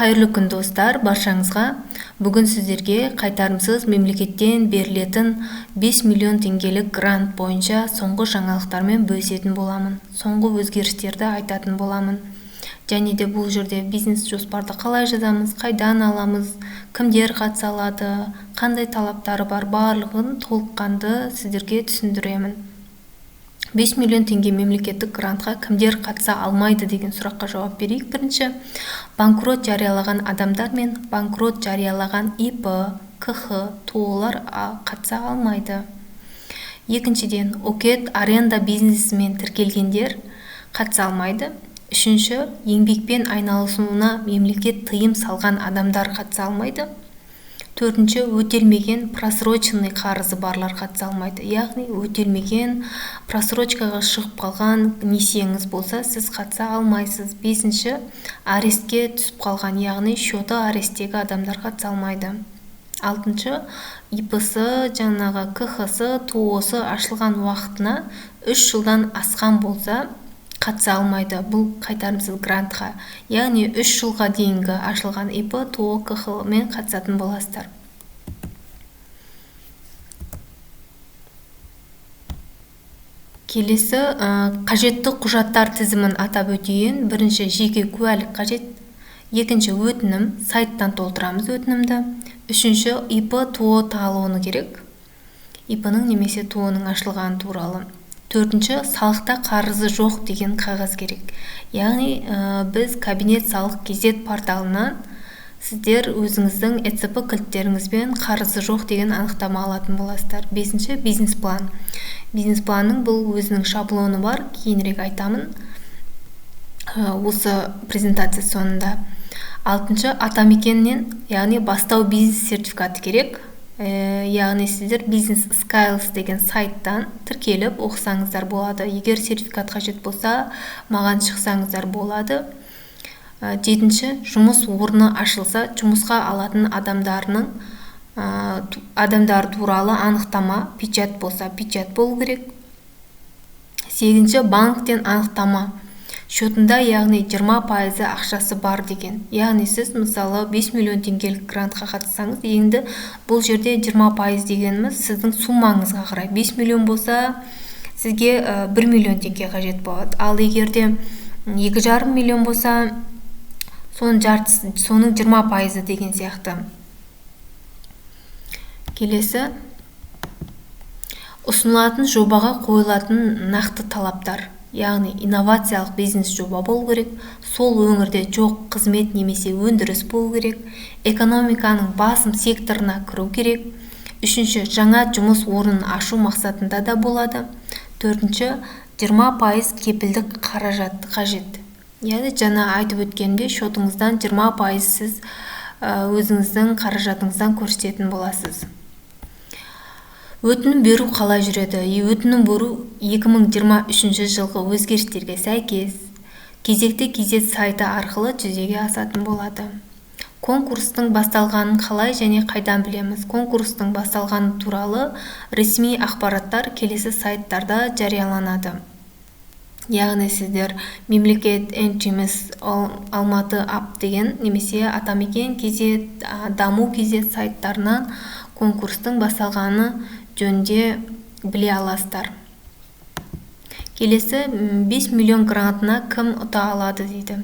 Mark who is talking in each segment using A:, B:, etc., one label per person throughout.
A: Қайырлы күн, достар, баршаңызға! Бүгін сіздерге қайтарымсыз мемлекеттен берілетін 5 миллион теңгелік грант бойынша соңғы жаңалықтармен бөлісетін боламын, соңғы өзгерістерді айтатын боламын. Және де бұл жерде бизнес жоспарды қалай жазамыз, қайдан аламыз, кімдер қатыса алады, қандай талаптары бар, барлығын толыққанды сіздерге түсіндіремін. 5 миллион теңге мемлекеттік грантқа кімдер қатыса алмайды деген сұраққа жауап берейік. Бірінші, банкрот жариялаған адамдар мен банкрот жариялаған ИП, КХ, ТОО-лар қатыса алмайды. Екіншіден, ОКЭД, аренда бизнесімен тіркелгендер қатыса алмайды. Үшінші, еңбекпен айналысуына мемлекет тыйым салған адамдар қатыса алмайды. Төртінші, өтелмеген, просроченный қарызы барлар қатыса алмайды. Яғни өтелмеген, просрочкаға шығып қалған несиеңіз болса, сіз қатыса алмайсыз. Бесінші, арестке түсіп қалған, яғни счеты аресттегі адамдар қатыса алмайды. Алтыншы, ИП-сы, жаңағы КХ-сы, ТОО-сы ашылған уақытына 3 жылдан асқан болса, қатыса алмайды бұл қайтарымсыз грантқа. Яғни 3 жылға дейінгі ашылған ИП, ТОО, КХ мен қатысатын боласыздар. Келесі, қажетті құжаттар тізімін атап өтейін. Бірінші, жеке куәлік қажет. Екінші, өтінім, сайттан толтырамыз өтінімді. Үшінші, ИП, ТОО талоны керек, ИП-ның немесе ТОО-ның ашылғаны туралы. Төртінші, салықта қарызы жоқ деген қағаз керек. Яғни біз кабинет салық kz порталынан сіздер өзіңіздің ЭЦП кілттеріңізбен қарызы жоқ деген анықтама алатын боласыздар. Бесінші, бизнес план. Бизнес планның бұл өзінің шаблоны бар, кейінірек айтамын осы презентация соңында. Алтыншы, Атамекеннен, яғни Бастау бизнес сертификаты керек. Яғни сіздер Business Skills деген сайттан тіркеліп оқысаңыздар болады. Егер сертификат қажет болса, маған шықсаңыздар болады. Жетінші, жұмыс орны ашылса, жұмысқа алатын адамдарының адамдар туралы анықтама, печать болса, печать болу керек. Сегізінші, банктен анықтама, счетында, яғни 20%-ы ақшасы бар деген. Яғни сіз, мысалы, 5 миллион теңгелік грантқа қатыссаңыз, енді бұл жерде 20% дегеніміз сіздің суммаңызға қарай. 5 миллион болса, сізге 1 миллион теңге қажет болады. Ал егер де 2,5 миллион болса, соның жартысы, соның 20%-ы деген сияқты. Келесі, ұсынылатын жобаға қойылатын нақты талаптар. Яғни инновациялық бизнес жоба болу керек, сол өңірде жоқ қызмет немесе өндіріс болу керек, экономиканың басым секторына кіру керек. Үшінші, жаңа жұмыс орнын ашу мақсатында да болады. Төртінші, 20% кепілдік қаражат қажет. Яғни жаңа айтып өткенімдей, шотыңыздан 20% сіз өзіңіздің қаражатыңыздан көрсететін боласыз. Өтінім беру қалай жүреді? Өтінім беру 2023 жылғы өзгерістерге сәйкес кезекті kz сайты арқылы жүзеге асатын болады. Конкурстың басталғанын қалай және қайдан білеміз? Конкурстың басталғаны туралы ресми ақпараттар келесі сайттарда жарияланады. Яғни сіздер мемлекет NGMS Алматы ап деген немесе Атамекен kz, Даму kz сайттарынан конкурстың басталғаны жөнінде біле аласыздар. Келесі, 5 миллион грантына кім ұта алады дейді.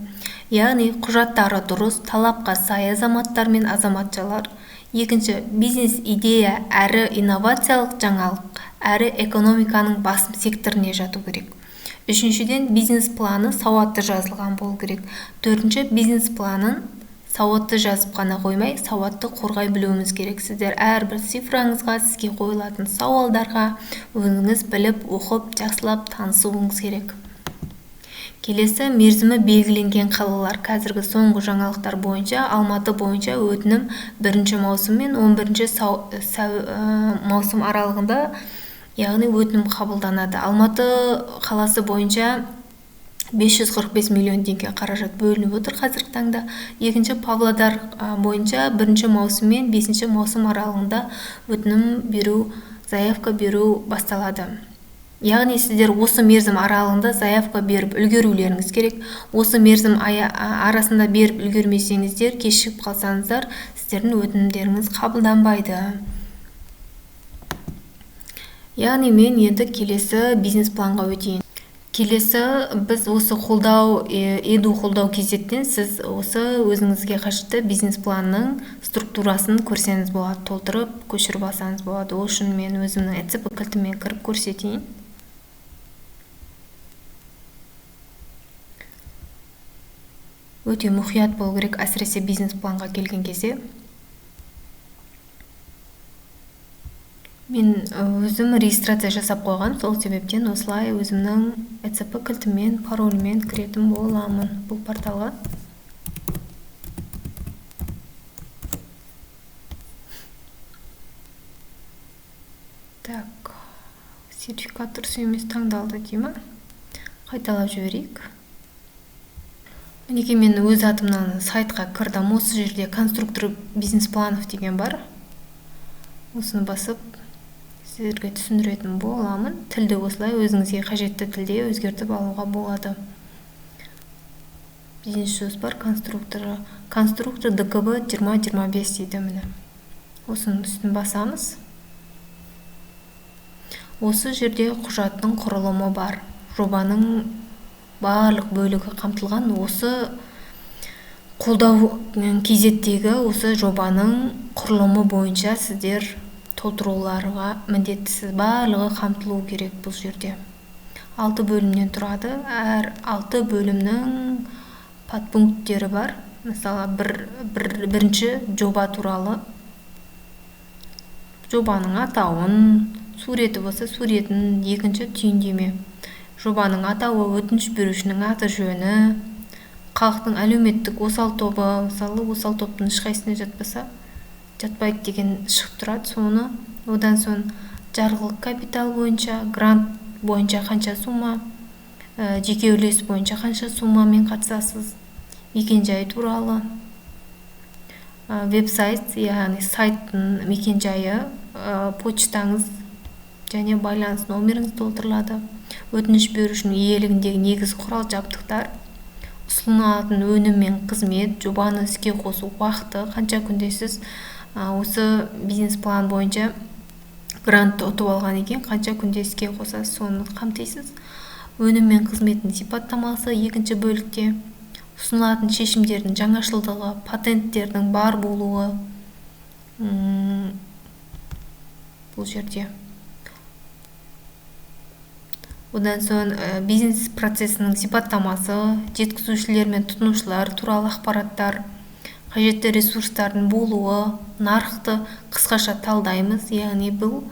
A: Яғни құжаттары дұрыс, талапқа сай азаматтар мен азаматшалар. Екінші, бизнес идея әрі инновациялық жаңалық, әрі экономиканың басым секторіне жату керек. Үшіншіден, бизнес планы сауатты жазылған болу керек. Төртінші, бизнес планын сауатты жазып қана қоймай, сауатты қорғай білуіміз керек. Сіздер әрбір цифраңызға, сізге қойылатын сауалдарға өзіңіз біліп, оқып, жақсылап танысуыңыз керек. Келесі, мерзімі белгіленген қалалар. Қазіргі соңғы жаңалықтар бойынша, Алматы бойынша өтінім 1 маусым мен 11 маусым аралығында, яғни өтінім қабылданады. Алматы қаласы бойынша 545 миллион теңге қаражат бөлініп отыр қазіргі таңда. Екінші, Павлодар бойынша 1 маусым мен 5 маусым аралығында өтінім беру, заявка беру басталады. Яғни сіздер осы мерзім аралығында заявка беріп үлгерулеріңіз керек. Осы мерзім арасында беріп үлгермесеңіздер, кешігіп қалсаңыздар, сіздердің өтінімдеріңіз қабылданбайды. Яғни мен енді келесі бизнес-планға өтейін. Келесі біз осы қолдау, edu қолдау kz-тен сіз осы өзіңізге қажетті бизнес-планның структурасын көрсеңіз болады, толтырып, көшіріп алсаңыз болады. Ол үшін мен өзімнің ЭЦП кілтімен кіріп көрсетейін. Өте мұқият болу керек, әсіресе бизнес-планға келген кезде. Мен өзім регистрация жасап қойған, сол себептен осылай өзімнің ЭЦП кілтімен, парольмен кіретін боламын бұл порталға. Так, сертификат дұрыс емес таңдалды дей ма? Қайталап жіберейік. Мінекей мен өз атымнан сайтқа кірдім. Осы жерде конструктор бизнес-планов деген бар. Осыны басып сіздерге түсіндіретін боламын. Тілді осылай өзіңізге қажетті тілде өзгертіп алуға болады. Бизнес-жоспар конструкторы. Конструктор ДКБ 2025 дейді міне. Осының үстін басамыз. Осы жерде құжаттың құрылымы бар. Жобаның барлық бөлігі қамтылған. Осы қолдау kz-тегі осы жобаның құрылымы бойынша сіздер толтыруларға міндеттісіз. Барлығы қамтылу керек бұл жерде. 6 бөлімнен тұрады. Әр 6 бөлімнің подпункттері бар. Мысалы, бірінші жоба туралы, жобаның атауын, суреті болса суретін, екінші түйіндеме. Жобаның атауы, өтініш берушінің аты жөні, халықтың әлеуметтік осал тобы, мысалы, осал топтың ешқайсысына жатпаса, жатпайды деген шығып тұрады. Соны одан соң жарғылық капитал бойынша, грант бойынша қанша сумма, жеке үлес бойынша қанша суммамен қатысасыз, мекенжай туралы, веб-сайт, яғни сайттың мекенжайы, почтаңыз және байланыс номеріңіз толтырылады. Өтініш берушінің иелігіндегі негізгі құрал жабдықтар, ұсынылатын өнім мен қызмет, жобаны іске қосу уақыты, қанша күнде сіз осы бизнес-план бойынша грантты ұтып алған екен, қанша күнде іске қосасыз, соны қамтисыз. Өнім мен қызметтің сипаттамасы екінші бөлікте, ұсынылатын шешімдердің жаңашылдығы, патенттердің бар болуы бұл жерде. Одан соң бизнес процесінің сипаттамасы, жеткізушілер мен тұтынушылар туралы ақпараттар, қажетті ресурстардың болуы, нарықты қысқаша талдаймыз, яғни бұл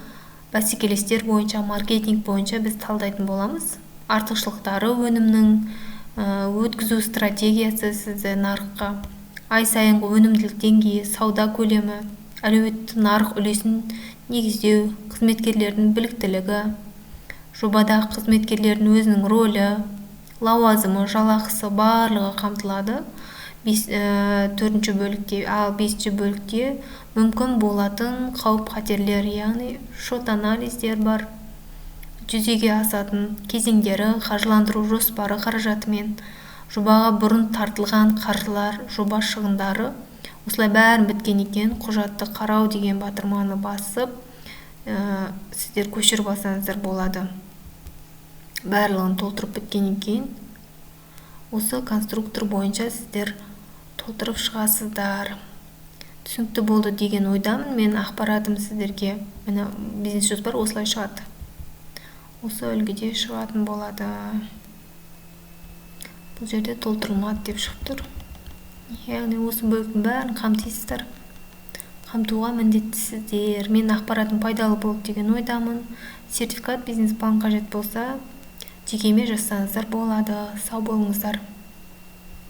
A: бәсекелестер бойынша, маркетинг бойынша біз талдайтын боламыз. Артықшылықтары өнімнің, өткізу стратегиясы сізді нарыққа, ай сайынғы өнімділік деңгейі, сауда көлемі, әлеуетті нарық үлесін негіздеу, қызметкерлердің біліктілігі, жобадағы қызметкерлердің өзінің рөлі, лауазымы, жалақысы барлығы қамтылады. Төртінші бөлікте, ал бесінші бөлікте мүмкін болатын қауіп-қатерлер, яғни шот-анализдер бар, жүзеге асатын кезеңдері, қаржыландыру жоспары қаражатымен, жобаға бұрын тартылған қаржылар, жоба шығындары. Осылай бәрін біткен екен, құжатты қарау деген батырманы басып, сіздер көшіріп алсаңыздар болады. Барлығын толтырып біткеннен кейін осы конструктор бойынша сіздер толтырып шығасыздар. Түсінікті болды деген ойдамын. Мен ақпаратым сіздерге, міне бизнес жоспар осылай шығады. Осы үлгіде шығатын болады. Бұл жерде толтырылмады деп шығып тұр. Яғни осы бөліктің бәрін қамтисыздар. Қамтуға міндеттісіздер. Мен ақпаратым пайдалы болды деген ойдамын. Сертификат, бизнес-план қажет болса, жекеме жазсаңыздар болады. Сау болыңыздар.